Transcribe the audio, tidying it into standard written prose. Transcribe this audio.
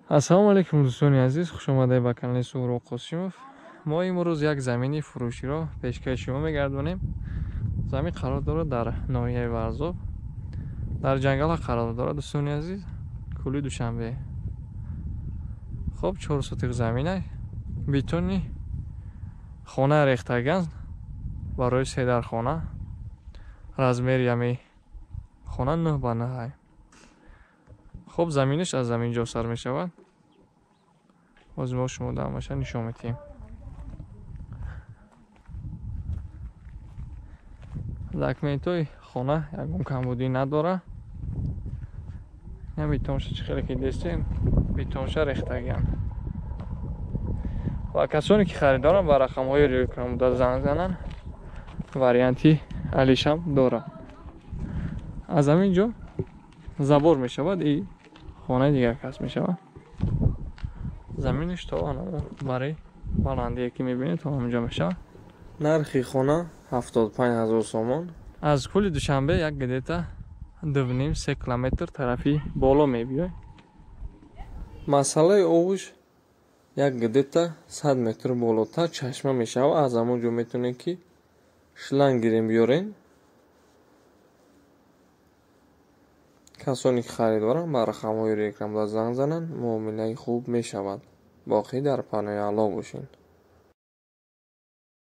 Ассалому алайкум, дӯстони азиз, хуш омадед ба канали Суҳроб Қосимов. Мо имрӯз як замини фурӯширо пешкаши шумо мегардонем. Замин қарор дорад дар ноҳияи Варзоб, дар ҷангала қарор дорад, дӯстони азиз, кӯли Душанбе. Хоб, 4 сотих замина, бетони хона рехтаган барои се дархона. Размери ҳами хона 9 ба 9. Хоб, заминаш аз замин ҷо сар мешавад. Боз мо шумо дамаша нишон медиҳем. Документҳои хона ягон камбудӣ надора. Ин бетонша чӣ хеле ки дестем, бетонша рехтагиам. Ва касоне ки харидоранд, ба рақамҳои рӯйкунанда занг зананд, варианти алишам дорад. Аз ҳамин ҷо забор мешавад и хонаи дигар кас мешавад. Заминаш то барои баландие ки мебинед, то ҳаминҷо мешавад. Нархи хона 75 000 сомон. Аз кӯли Душанбе як где-то 2,5-3 километр тарафи боло мебиёй. Масъалаи овуш як где-то 100 метр болотар чашма мешавад. Аз ҳамон ҷо метавонед ки шланг гирем биёрен. Касоне ки харидоранд, ба рақамҳои рекламда занг зананд, муомилаи хуб мешавад. Боқӣ дар паноҳи Аллоҳ бошед.